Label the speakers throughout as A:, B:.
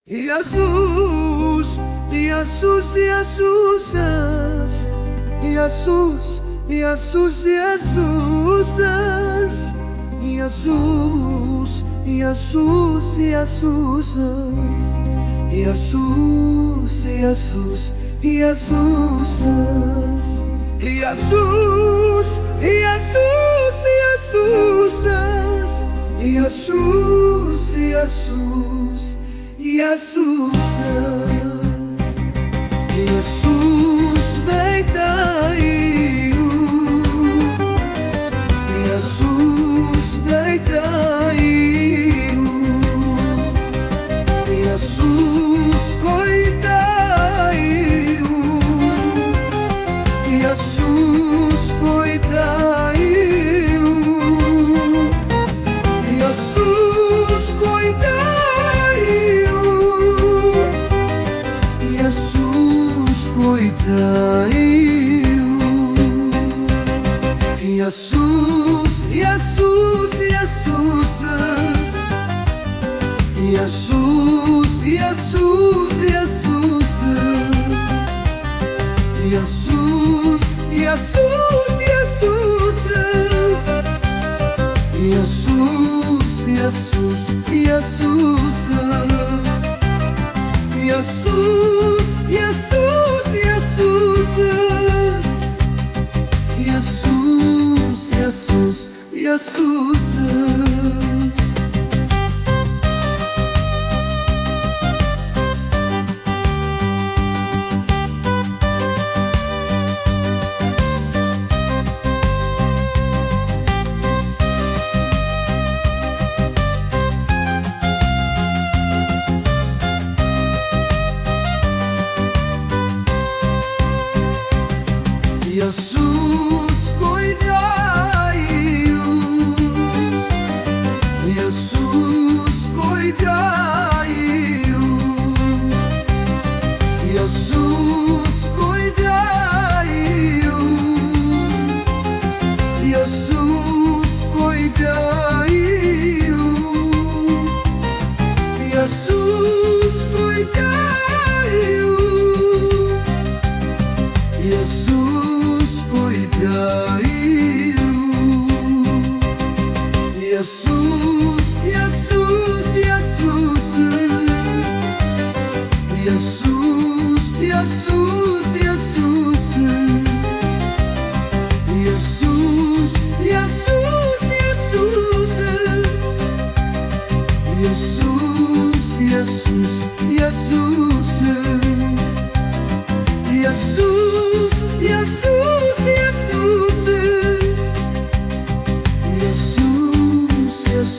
A: Jesus, Jesus, Jesus, Jesus, Jesus, Jesus, Jesus, Jesus, Jesus, Jesus, Jesus, Jesus, Jesus, Jesus, Jesus, Jesus, Jesus beitaiu, Jesus beitaiu, Jesus koitaiu, Jesus koitaiu, Jesus koitaiu, Jesus koitaiu, Jesus, Jesus, Jesus, Jesus, Jesus, Jesus, Jesus, Jesus, Jesus, Jesus, Jesus, Jesus, Jesus, Jesus, Jesus, Jesus, Jesus. Jesus koitaiu, Jesus koitaiu, Jesus koitaiu, Jesus koitaiu, Jesus koitaiu, Jesus koitaiu, Jesus, Jesus, Jesus, Jesus, Jesus, Jesus, Jesus, Jesus, Jesus, Jesus, Jesus, Jesus, Jesus, Jesus,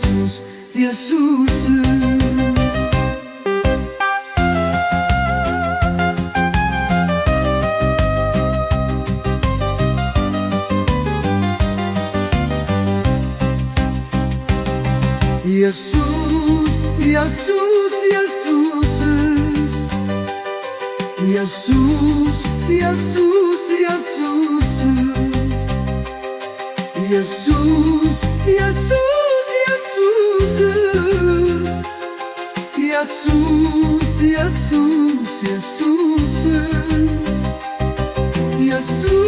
A: Jesus, Jesus, Jesus. Jesus, Jesus, Jesus, Jesus, Jesus, Jesus, Jesus, Jesus, Jesus, Jesus, Jesus,